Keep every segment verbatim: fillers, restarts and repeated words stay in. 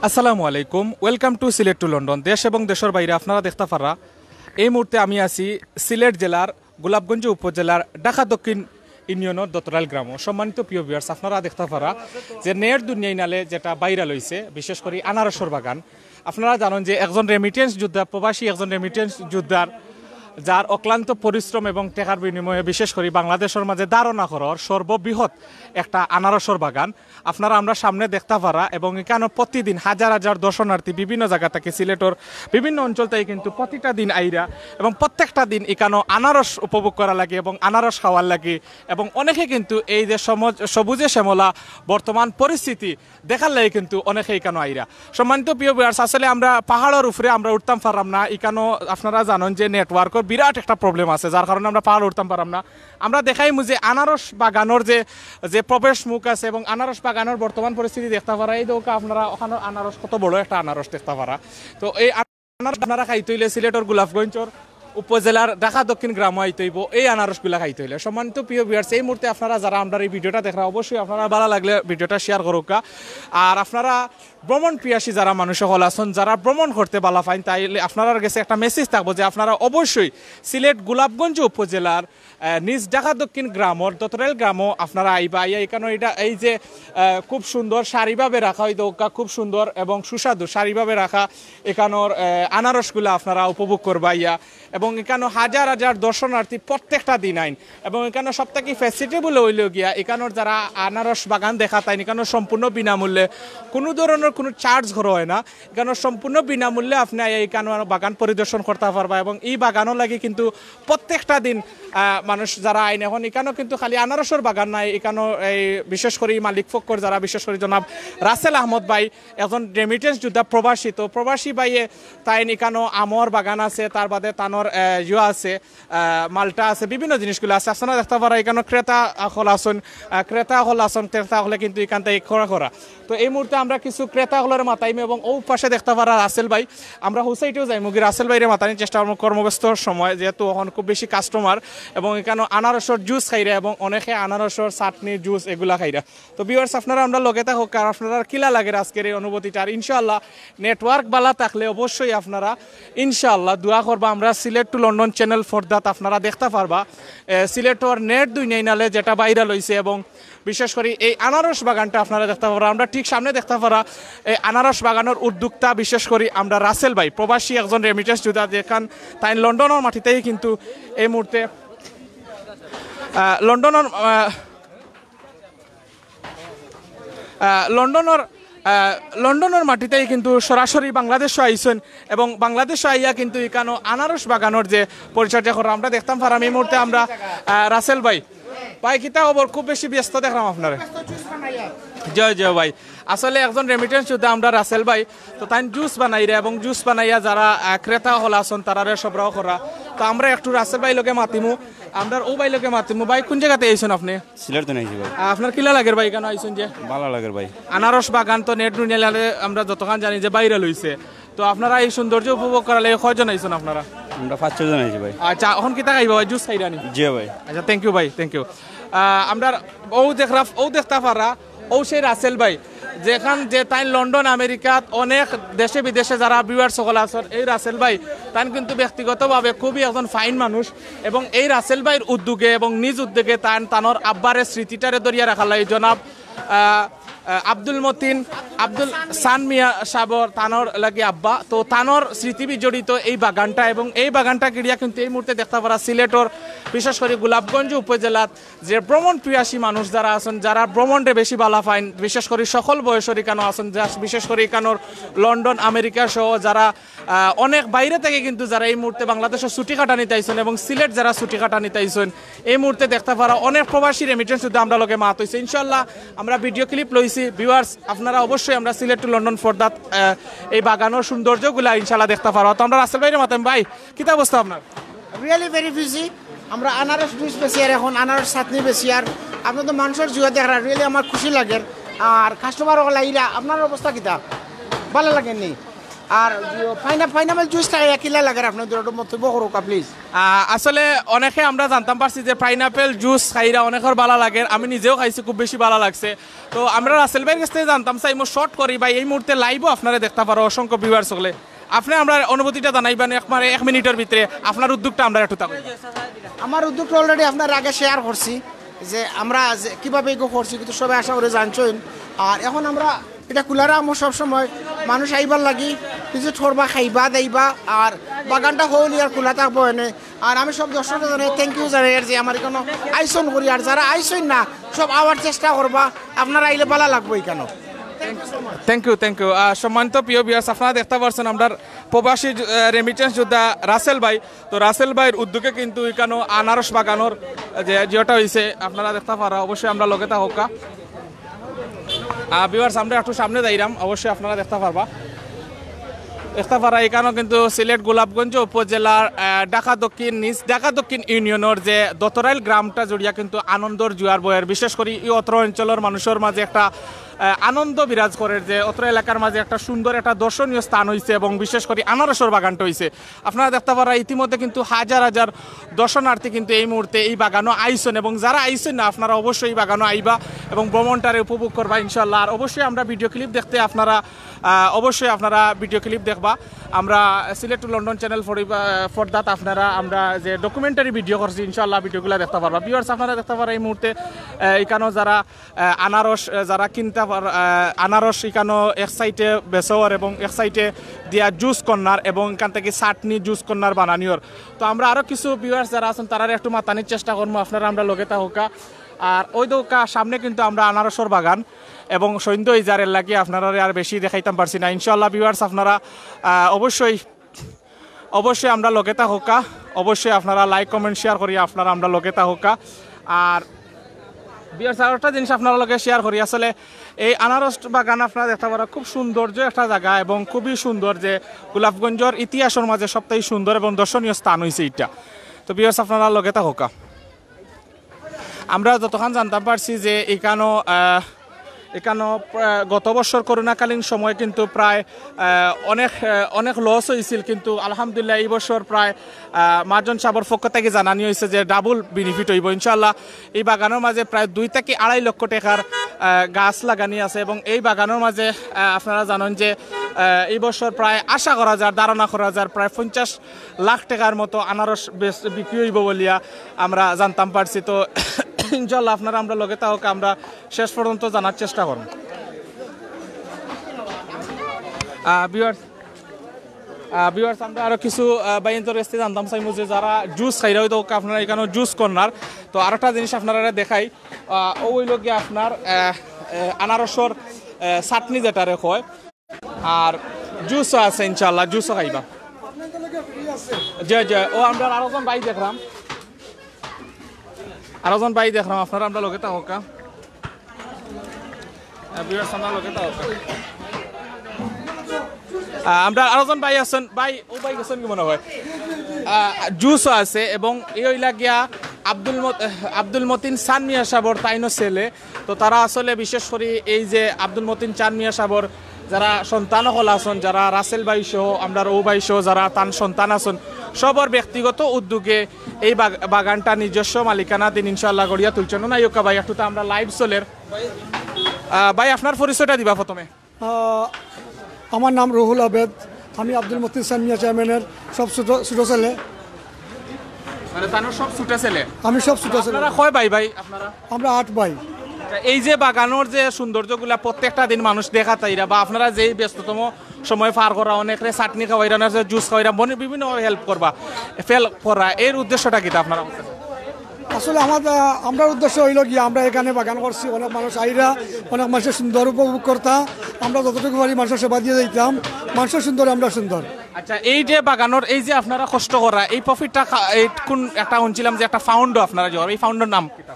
আসসালামু আলাইকুম, welcome to Sylhet to London. দেশ এবং দেশের বাইরে আপনারা দেখতা পারা, এই মুহূর্তে আমি আছি সিলেট জেলার গোলাপগঞ্জ উপজেলার ঢাকা দক্ষিণ ইউনিয়নের দতরাইল গ্রামও। সম্মানিত প্রিয় ভিউয়ার্স, আপনারা দেখতা পারা যে নেট দুনিয়াই নালে যেটা ভাইরাল হইছে, বিশেষ করে আনারসর বাগান। আপনারা জানেন যে একজন রেমিটেন্স যোদ্ধা, প্রবাসী একজন রেমিটেন্স যোদ্ধার, যার অক্লান্ত পরিশ্রম এবং টেকার বিনিময়ে বিশেষ করে বাংলাদেশের মাঝে ধারণা করার সর্ববৃহৎ একটা আনারসর বাগান আপনারা আমরা সামনে দেখতা পারা, এবং এখানে প্রতিদিন হাজার হাজার দর্শনার্থী বিভিন্ন জায়গা থেকে, সিলেটর বিভিন্ন অঞ্চল থেকে কিন্তু প্রতিটা দিন আইরা এবং প্রত্যেকটা দিন এখানে আনারস উপভোগ করা লাগে এবং আনারস খাওয়ার লাগে। এবং অনেকে কিন্তু এই যে সমজ-, সবুজে শ্যামলা বর্তমান পরিস্থিতি দেখার লাগে কিন্তু অনেকে এখানে আইরা। সম্মানিত প্রিয় ভিউয়ার্স, আসলে আমরা পাহাড়ের উপরে আমরা উঠতাম পারলাম না, এখানে আপনারা জানেন যে নেটওয়ার্কের বিরাট একটা প্রবলেম আছে, যার কারণে আমরা পাহাড়ে উঠতাম পারলাম না। আমরা দেখাইমু যে আনারস বাগানের যে, যে প্রবেশ মুখ আছে এবং আনারস বাগানের বর্তমান পরিস্থিতি দেখতা পারা। এই দেখো আপনারা ওখানে আনারস, কত বড় একটা আনারস দেখতা পারা। তো এই আনারস আপনারা খাইতে হইলে সিলেটর গোলাপগঞ্জর উপজেলার ঢাকা দক্ষিণ গ্রামও আইতে হইব এই আনারসগুলা খাইতে হইলে। সম্মানিত প্রিয় ভিউয়ার্স, এই মুহূর্তে আপনারা যারা আমরা এই ভিডিওটা দেখরা, অবশ্যই আপনারা ভালো লাগলে ভিডিওটা শেয়ার করুকা। আর আপনারা ভ্রমণ পিয়াসী যারা মানুষ সকল আছেন, যারা ভ্রমণ করতে ভালা পাইন, তাইলে আপনারার গেছে একটা মেসেজ থাকবো যে আপনারা অবশ্যই সিলেট গোলাপগঞ্জ উপজেলার আহ, নিজ ঢাকা দক্ষিণ গ্রামর দতরাইল গ্রামও আপনারা আইবা, আইয়া এখানে এটা এই যে আহ, খুব সুন্দর সারিভাবে রাখা হইতো, খুব সুন্দর এবং সুস্বাদু সারিভাবে রাখা এখানোর আহ, আনারসগুলা আপনারা উপভোগ করবা আইয়া। এবং এখানে হাজার হাজার দর্শনার্থী প্রত্যেকটা দিন আইন। এবং এখানে সব থেকে ফেস্টিভেল হইল গিয়া এখানোর যারা আনারস বাগান দেখা তাইন, এখানে সম্পূর্ণ বিনামূল্যে, কোনো ধরনের কোনো চার্জ করা হয় না। এখানে সম্পূর্ণ বিনামূল্যে আপনি আইয়া এখানে বাগান পরিদর্শন করতে পারবা। এবং এই বাগানও লাগে কিন্তু প্রত্যেকটা দিন আহ, মানুষ যারা আইন, এখন এখানেও কিন্তু খালি আনারসর বাগান নাই, এখানেও এই বিশেষ করে এই মালিক ফক্কর যারা, বিশেষ করে জনাব রাসেল আহমদ ভাই, একজন রেমিটেন্স যোদ্ধা, প্রবাসী। তো প্রবাসী ভাইয়ে তাইন এখানেও আমর বাগান আছে, তার বাদে তানোর আহ, ইয়ে আছে, আহ, মালটা আছে, বিভিন্ন জিনিসগুলো আছে। আপনারা দেখতে পারা এখানে ক্রেতা অকল আছেন, আহ, ক্রেতা অকল আছেন, ক্রেতা অকলে কিন্তু এখান থেকে খরা খরা। তো এই মুহূর্তে আমরা কিছু ক্রেতা অকলরে মাতাইমু এবং ও পাশে দেখতে পারা রাসেল ভাই, আমরা হুসাইটেও যাইমু কি রাসেল ভাইরে মাতানির চেষ্টা করবো কর্মব্যস্ত সময়, যেহেতু এখন খুব বেশি কাস্টমার এবং এখানে আনারসর জুস খাইরা এবং অনেকে আনারসর চাটনি, জুস এগুলা খাইরা। তো ভিউয়ার্স, আপনারা আমরা লগে থাকুক, আর আপনারা কিলা লাগের আজকের এই অনুভূতিটা। আর ইনশাআল্লাহ নেটওয়ার্ক বালা থাকলে অবশ্যই আপনারা ইনশাআল্লাহ দোয়া করবা, আমরা সিলেট টু লন্ডন চ্যানেল পর্দাত আপনারা দেখতে পারবা। এ, সিলেটর নেট দুনিয়াই নালে যেটা ভাইরাল হইছে এবং বিশেষ করে এই আনারস বাগানটা আপনারা দেখতে পারা, আমরা ঠিক সামনে দেখতে পারা এই আনারস বাগানের উদ্যোক্তা, বিশেষ করে আমরা রাসেল ভাই, প্রবাসী একজন রেমিটেন্স যোদ্ধা, যেখান তাই লন্ডনের মাটিতেই কিন্তু এই মুহূর্তে আহ, লন্ডনের আহ, আহ, লন্ডনের আহ, লন্ডনের মাটিতেই কিন্তু সরাসরি বাংলাদেশও আইছেন এবং বাংলাদেশও আইয়া কিন্তু এখানে আনারস বাগানের যে পরিচর্যা করা আমরা দেখতাম পারাম। এই মুহূর্তে আমরা আহ, রাসেল ভাই, ভাই কিতা খবর? খুব বেশি ব্যস্ত দেখলাম আপনারে। জয় জয় ভাই। আসলে একজন রেমিটেন্স যোদ্ধা আমরা রাসেল ভাই, তো তাইন জুস বানাইরা এবং জুস বানাইয়া যারা আহ, ক্রেতা অকল আছেন তারারে সরবরাহ করা। তো আমরা একটু রাসেল ভাই লগে মাতিমু, আমরা ও ভাই লগে মাতিমু। ভাই, কোন জায়গাতে আইছেন আপনি? সিলেট তো নাইছি ভাই। আহ, আপনার কিলা লাগের ভাই এখানে আইছেন যে? ভালা লাগের ভাই। আনারস বাগান তো নেট দুনিয়াই নালে আমরা যতক্ষণ জানি যে ভাইরাল হইছে। তো আপনারা এই সৌন্দর্য উপভোগ করালে কয়জন আইছেন আপনারা? আমরা পাঁচ ছয় জন আইছি ভাই। আচ্ছা, এখন কিতা খাইবা ভাই? জুস খাইরানি? জি ভাই। আচ্ছা, থ্যাংক ইউ ভাই, থ্যাংক ইউ। আমরা ও দেখরা, ও দেখতা পারা, ও সেই রাসেল ভাই, যেখান যে তাই লন্ডন আমেরিকাত অনেক দেশে বিদেশে যারা ভিউয়ার্স সকল আছেন, এই রাসেল ভাই তাই কিন্তু ব্যক্তিগতভাবে খুবই একজন ফাইন মানুষ। এবং এই রাসেল ভাইর উদ্যোগে এবং নিজ উদ্যোগে তান তানোর আব্বারে স্মৃতিটারে ধরিয়া রাখার লাগি জনাব আহ, আহ, আব্দুল মতিন, আব্দুল সান মিয়া সাবর তানোর লাগি আব্বা, তো তানোর স্মৃতি বিজড়িত এই বাগানটা। এবং এই বাগানটা গিয়া কিন্তু এই মুহূর্তে দেখতে পারা সিলেটর, বিশেষ করে গোলাপগঞ্জ উপজেলাত যে ভ্রমণ পিয়াসী মানুষ যারা আছেন, যারা ভ্রমণে বেশি বালা পাইন, বিশেষ করে সকল বয়সর এখানে আছেন, যা-, বিশেষ করে এখানোর লন্ডন, আমেরিকা সহ যারা আহ, অনেক বাইরে থেকে কিন্তু যারা এই মুহূর্তে বাংলাদেশে ছুটি কাটানিতে আইছেন এবং সিলেট যারা ছুটি কাটানিতে আইছেন, এই মুহূর্তে দেখতে পারা অনেক প্রবাসী রেমিটেন্স যোদ্ধা আমরা লগে মাত হইছে। ইনশাআল্লাহ আমরা ভিডিও ক্লিপ লইছি। ভিউয়ার্স, আপনারা অবশ্যই আমরা সিলেট টু লন্ডন পর্দাত আহ, এই বাগানের সৌন্দর্যগুলা ইনশাআল্লাহ দেখতে পারা। তো আমরা রাসেল ভাইরে মাতাম। ভাই, কিতা অবস্থা আপনার? Really very busy. আমরা আনারস জুস বেশি আর এখন আনারস চাটনি বেশি আর আপনার তো মানুষের জুয়া দেখরা রিয়েলি আমার খুশি লাগে। আর কাস্টমার অকল আইরা, আপনার অবস্থা কিতা? ভালা লাগেনি? আর পাইনা পাইনাপেল জুস খাইয়া কিলা লাগে আপনার দুটো মন্তব্য করুকা প্লিজ। আহ, আসলে অনেকে আমরা জানতাম পারছি যে পাইনাপেল জুস খাইরা অনেকের ভালা লাগে, আমি নিজেও খাইছি, খুব বেশি ভালা লাগছে। তো আমরা রাসেল ভাইর কাছ থেকে জানতাম চাই, মো শর্ট করি ভাই, এই মুহূর্তে লাইভও আপনারা দেখতে পারো অসংখ্য ভিউয়ার্স হকলে। আপনি আমরা অনুভূতিটা জানাইবেন একবারে এক মিনিটের ভিতরে, আপনার উদ্যোগটা আমরা একটু তাকই। আমার উদ্যোগটা অলরেডি আপনার আগে শেয়ার করছি যে আমরা যে কিভাবে এগো করছি, কিন্তু সবাই আশা করে জানছেন। আর এখন আমরা এটা খোলা রাখবো সব সময়, মানুষ আইবার লাগি, ভিজিট করবা, খাইবা দাইবা। আর বাগানটা হইল আর খোলা থাকবো এনে। আর আমি সব দর্শকদের জানাই, থ্যাংক ইউ জানাই আর যে আমার এখানে আইসন করি, আর যারা আইসন না, সব আওয়ার চেষ্টা করবা, আপনারা আইলে ভালা লাগবো এখানে। Thank you, thank you. সম্মানিত প্রিয় ভিউয়ার্স, আপনারা দেখতে পাচ্ছেন আমরা প্রবাসী রেমিটেন্স যোদ্ধা রাসেল ভাই। তো রাসেল ভাইর উদ্যোগে কিন্তু এখানে আনারস বাগানোর যে যেটা হয়েছে আপনারা দেখতে পারা, অবশ্যই আমরা লগে থাকা। ভিউয়ার্স, আমরা একটু সামনে যাইরাম, অবশ্যই আপনারা দেখতে পারবা। দেখতে পারা এখানেও কিন্তু সিলেট গোলাপগঞ্জ উপজেলার আহ, ঢাকা দক্ষিণ, নিজ ঢাকা দক্ষিণ ইউনিয়নের যে দতরাইল গ্রামটা জুড়িয়া কিন্তু আনন্দর জুয়ার বয়ের। বিশেষ করে এই অত্র অঞ্চলের মানুষের মাঝে একটা আহ, আনন্দ বিরাজ করের যে অত্র এলাকার মাঝে একটা সুন্দর একটা দর্শনীয় স্থান হইছে এবং বিশেষ করে আনারসর বাগানটা হইছে। আপনারা দেখতে পারা ইতিমধ্যে কিন্তু হাজার হাজার দর্শনার্থী কিন্তু এই মুহূর্তে এই বাগানো আইসন এবং যারা আইসন না আপনারা অবশ্যই এই বাগানো আইবা এবং ভ্রমণটারে উপভোগ করবা ইনশাল্লাহ। আর অবশ্যই আমরা ভিডিও ক্লিপ দেখতে আপনারা আহ, অবশ্যই আপনারা ভিডিও ক্লিপ দেখবা। আমরা সিলেট টু লন্ডন চ্যানেল ফরিবা ফরদাত আপনারা আমরা যে ডকুমেন্টারি ভিডিও করছি ইনশাল্লাহ ভিডিওগুলো দেখতে পারবা। ভিউয়ার্স, আপনারা দেখতে পারা এই মুহূর্তে আহ, এখানেও যারা আহ, আনারস আহ, যারা কিনতে পার আহ, আনারস এখানেও এক সাইডে বেচর এবং এক সাইডে দিয়া জুস কর্নার এবং এখান থেকে চাটনি জুস কর্নার বানানিওর। তো আমরা আরও কিছু ভিউয়ার্স যারা আছেন তারারে একটু মাতানির চেষ্টা করবো, আপনারা আমরা লগে থাকা। আর ওই দৌকা সামনে কিন্তু আমরা আনারসর বাগান এবং সন্ধ্যা হয়ে যার এর লাগি আপনারা আর বেশি দেখাইতাম পারছি না। ইনশাল্লাহ ভিউয়ার্স, আপনারা আহ, অবশ্যই অবশ্যই আমরা লগে থাকা। অবশ্যই আপনারা লাইক কমেন্ট শেয়ার করি আপনারা আমরা লগে থাকা। আর ভিউয়ার্স, আর একটা জিনিস আপনারা লগে শেয়ার করি, আসলে এই আনারস বাগান আপনারা দেখতে পারা খুব সৌন্দর্য একটা জায়গা এবং খুবই সুন্দর যে গোলাপগঞ্জের ইতিহাসের মাঝে সবথেকে সুন্দর এবং দর্শনীয় স্থান হইছে এটা। তো ভিউয়ার্স, আপনারা লগে থাকা। আমরা যতক্ষণ জানতাম পারছি যে এখানো আহ, এখানো প্রা- গত বছর করোনাকালীন সময় কিন্তু প্রায় আহ, অনেক আহ, অনেক লস হয়েছিল, কিন্তু আলহামদুলিল্লাহ এই বছর প্রায় আহ, মহাজন সাহেবের পক্ষ থেকে জানানি হয়েছে যে ডাবল বেনিফিট হইব ইনশাল্লাহ। এই বাগানের মাঝে প্রায় দুই থেকে আড়াই লক্ষ টাকার আহ, গাছ লাগানি আছে এবং এই বাগানের মাঝে আহ, আপনারা জানেন যে আহ, এই বছর প্রায় আশা করা যায়, ধারণা করা যায় প্রায় পঞ্চাশ লাখ টাকার মতো আনারস বেচ- বিক্রি হইব বলিয়া আমরা জানতাম পারছি। তো ইনশাল্লাহ আপনারা আমরা লগে থাকা আমরা শেষ পর্যন্ত জানার চেষ্টা করব। ভিউয়ার্স, ভিউয়ার্স, আমরা আরো কিছু আহ, ভাইয়াইন্তর কাছ থেকে জানতাম চাইমু যে যারা জুস খাইরা হয়তো আপনারা এখানে জুস কর্নার। তো আরেকটা জিনিস আপনারা দেখাই, আহ, ও হইল গিয়া আপনার আহ, আহ, আনারসর আহ, চাটনি যেটারে কয়, আর জুসও আছে ইনশাল্লাহ, জুসও খাইবা। জি জি, ও আমরা আরো জন ভাই দেখলাম, আরো জন ভাই দেখলাম, আপনারা আমরা লগে থাকা। আহ, ভিউয়ার্স, আমরা লগে থাকা। আহ, আমরা আরো জন ভাই আছেন, ভাই, ও ভাই গেছেন কি মনে হয়? আহ, জুসও আছে এবং এই হইলা গিয়া আব্দুল মত-, আব্দুল মতিন সান মিয়া সাহেবর তাইনও ছেলে। তো তারা আসলে বিশেষ করে এই যে আব্দুল মতিন চান মিয়া সাহেবর যারা সন্তান হকল আছেন, যারা রাসেল ভাই সহ, আমরা ও ভাই সহ যারা তান সন্তান আছেন, সবর ব্যক্তিগত উদ্যোগে এই বাগ-, বাগানটা নিজস্ব মালিকানা দিন ইনশাল্লাহ গড়িয়া তুলছেন। না ইউকা ভাই, একটু তো আমরা লাইভ চলের। আহ, ভাই, আপনার পরিচয়টা দিবা প্রথমে। আহ, আমার নাম রুহুল আবেদ, আমি আব্দুল মতিন সান মিয়া চেয়ারম্যানের সব ছোট ছোট ছেলে। মানে তানোর সব ছোট ছেলে। আমি সব ছোট ছেলে। আপনারা কয় ভাই ভাই আপনারা? আমরা আট ভাই। এই যে বাগানোর যে সৌন্দর্যগুলা প্রত্যেকটা দিন মানুষ দেখা তাইরা বা আপনারা যেই ব্যস্ততম সময় পার করা, অনেকরে চাটনি খাওয়াইরা, অনেকরে জুস খাওয়াইরা, মানে বিভিন্নভাবে হেল্প করবা, হেল্প করা, এর উদ্দেশ্যটা কিতা আপনারা? আসলে আমাদের, আমরার উদ্দেশ্য হইল কি, আমরা এখানে বাগান করছি, অনেক মানুষ আইরা, অনেক মানুষের সুন্দর উপভোগ করতা, আমরা যতটুকু পারি মানুষের সেবা দিয়ে যাইতাম, মানুষের সুন্দরে আমরা সুন্দর। আচ্ছা, এই যে বাগানোর এই যে আপনারা কষ্ট করা, এই প্রফিটটা খা-, এই কোন একটা শুনছিলাম যে একটা ফাউন্ডও আপনারা যে, এই ফাউন্ডের নাম কিতা?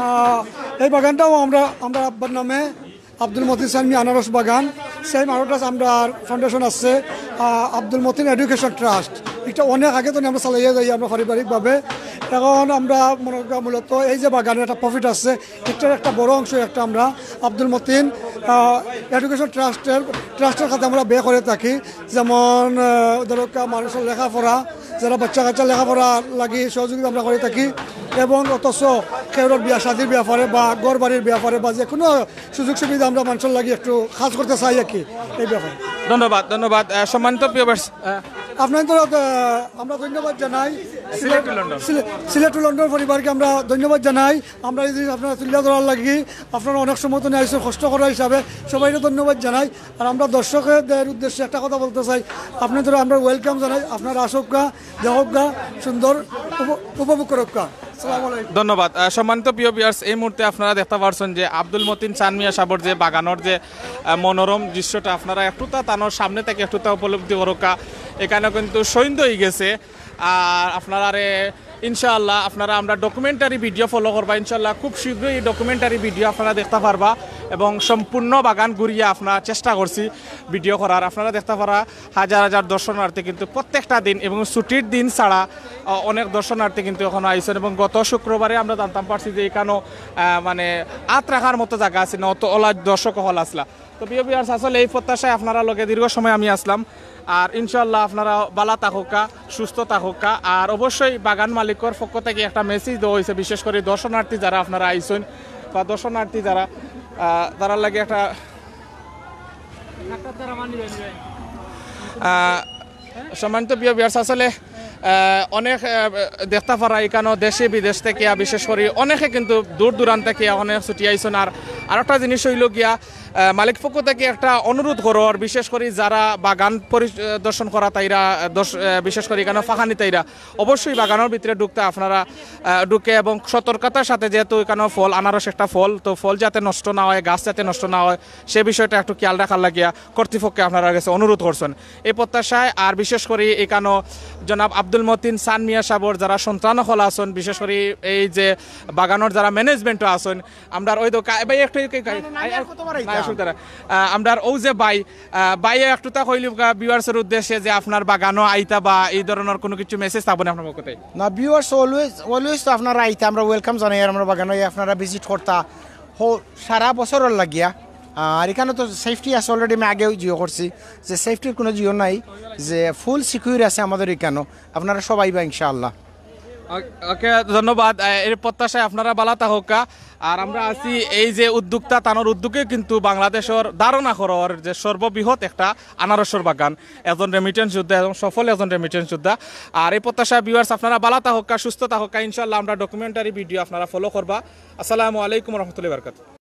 আহ, এই বাগানটাও আমরা, আমরা আব্বার নামে আব্দুল মতিন সান মিয়া আনারস বাগান, সেম আরোটাস আমরা ফাউন্ডেশন আছে, আহ, আব্দুল মতিন এডুকেশন ট্রাস্ট। এটা অনেক আগে তো আমরা চালাইয়া যাই আমরা পারিবারিকভাবে। এখন আমরা মনে করি মূলত এই যে বাগানে একটা প্রফিট আছে, এটার একটা বড় অংশ একটা আমরা আব্দুল মতিন এডুকেশন ট্রাস্টের ট্রাস্টের খাতে আমরা ব্যয় করে থাকি। যেমন আহ, ধরো কা- মানুষের লেখাপড়া, যারা বাচ্চা কাচ্চা লেখাপড়া লাগি সহযোগিতা আমরা করে থাকি। এবং অথচ কেউর বিয়া শাদির ব্যাপারে বা ঘর বাড়ির ব্যাপারে বা যে কোনো সুযোগ সুবিধা আমরা মানুষের লাগি একটু কাজ করতে চাই আর কি। এই ব্যাপারে ধন্যবাদ, ধন্যবাদ। আহ, সম্মানিত প্রিয় ভার্স, আহ, আপনাদের আহ, আমরা ধন্যবাদ জানাই Sylhet to London. Sylhet to London পরিবারকে আমরা ধন্যবাদ জানাই। আমরা এই জিনিস আপনারা তুলিয়া ধরার লাগি আপনারা অনেক সময় তো নিয়ে আইসেন কষ্ট করার হিসাবে, সবাইকে ধন্যবাদ জানাই। আর আমরা দর্শকদের উদ্দেশ্যে একটা কথা বলতে চাই, আপনাদের আমরা ওয়েলকাম জানাই। আপনারা আসুক্কা, দেখুক্কা, সুন্দর উপ- উপভোগ করুক্কা। আসসালামু আলাইকুম। ধন্যবাদ। আহ, সম্মানিত প্রিয় ভিউয়ার্স, এই মুহূর্তে আপনারা দেখতে পাচ্ছেন যে আব্দুল মতিন চান মিয়া সাবর যে বাগানোর যে আহ, মনোরম দৃশ্যটা আপনারা একটুতা তানোর সামনে থেকে একটুতা উপলব্ধি করুক্কা। এখানে কিন্তু সন্ধ্যা হয়ে গেছে। আর আপনারারে ইনশাআল্লাহ আপনারা আমরা ডকুমেন্টারি ভিডিও ফলো করবা। ইনশাআল্লাহ খুব শীঘ্রই এই ডকুমেন্টারি ভিডিও আপনারা দেখতে পারবা এবং সম্পূর্ণ বাগান ঘুরিয়া আপনারা চেষ্টা করছি ভিডিও করার। আপনারা দেখতে পারা হাজার হাজার দর্শনার্থী কিন্তু প্রত্যেকটা দিন এবং ছুটির দিন ছাড়া আহ, অনেক দর্শনার্থী কিন্তু এখনো আইছেন। এবং গত শুক্রবারে আমরা জানতাম পারছি যে এখানেও আহ, মানে আত রাখার মতো জায়গা আছে না, অত অলা দর্শক হল আসলা। তো প্রিয় ভিউয়ার্স, আসলে এই প্রত্যাশায় আপনারা লগে দীর্ঘ সময় আমি আসলাম। আর ইনশাআল্লাহ আপনারা বালা থাকুক্কা, সুস্থ থাকুক্কা। আর অবশ্যই বাগান মালিকর পক্ষ থেকে একটা মেসেজ দেওয়া হয়েছে, বিশেষ করে দর্শনার্থী যারা আপনারা আইছেন বা দর্শনার্থী যারা আহ, তারার লাগে একটা আহ, সম্মানিত প্রিয় ভিউয়ার্স, আসলে আহ, অনেক আহ, দেখতে পারা এখানে দেশে বিদেশ থেকে আহ, বিশেষ করে অনেকে কিন্তু দূর দূরান্ত থেকে অনেক ছুটি আইছেন। আর আরেকটা জিনিস হইল গিয়া আহ, মালিক পক্ষ থেকে একটা অনুরোধ করো, আর বিশেষ করে যারা বাগান পরিদর্শন করা তাইরা আহ, দর্শ- আহ, বিশেষ করে এখানে ফাঁকানি তাইরা অবশ্যই বাগানের ভিতরে ঢুকতে আপনারা আহ, ঢুকে এবং সতর্কতার সাথে, যেহেতু এখানে ফল আনারস একটা ফল, তো ফল যাতে নষ্ট না হয়, গাছ যাতে নষ্ট না হয়, সে বিষয়টা একটু খেয়াল রাখার লাগিয়া কর্তৃপক্ষে আপনারা গেছে অনুরোধ করছেন। এই প্রত্যাশায় আর বিশেষ করে এখানে জনাব আব্দুল মতিন চান মিয়া সাবর যারা সন্তান হল আছেন, বিশেষ করে এই যে বাগানের যারা ম্যানেজমেন্টও আছেন, আমরা ওই তো কা- ভাই একটু একটু- আই- আই- না, অসুবিধা নাই। আহ, আমরা ও যে ভাই আহ, ভাই একটু তা কইলি ভিউয়ার্সের উদ্দেশ্যে যে আপনার বাগানও আইতা বা এই ধরনের কোনো কিছু মেসেজ থাকবো না আপনার পক্ষ থেকে? না, ভিউয়ার্স অলওয়েজ অলওয়েজ তো আপনারা আইতা, আমরা ওয়েলকাম জানাই। আর আমরা বাগানো আপনারা ভিজিট করতা হো সারা বছরর লাগিয়া। আর এখানে তো সেফটি আছে, অলরেডি আমি আগেও জিও করছি যে সেফটির কোনো জিও নাই, যে ফুল সিকিউর আছে আমাদের এখানে। আপনারা সবাই বা ইনশাআল্লাহ। ওকে, ধন্যবাদ। আহ, এর প্রত্যাশায় আপনারা বালা থাকুক্কা। আর আমরা আছি এই যে উদ্যোক্তা, তানোর উদ্যোগে কিন্তু বাংলাদেশের ধারণা করার যে সর্ববৃহৎ একটা আনারসের বাগান, একজন রেমিটেন্স যোদ্ধা এবং সফল একজন রেমিটেন্স যোদ্ধা। আর এই প্রত্যাশায় ভিউয়ার্স আপনারা বালা থাকুক্কা, সুস্থ থাকুক্কা। ইনশাআল্লাহ আমরা ডকুমেন্টারি ভিডিও আপনারা ফলো করবা। আসসালামু আলাইকুম রহমতুল্লাহ বরকাত।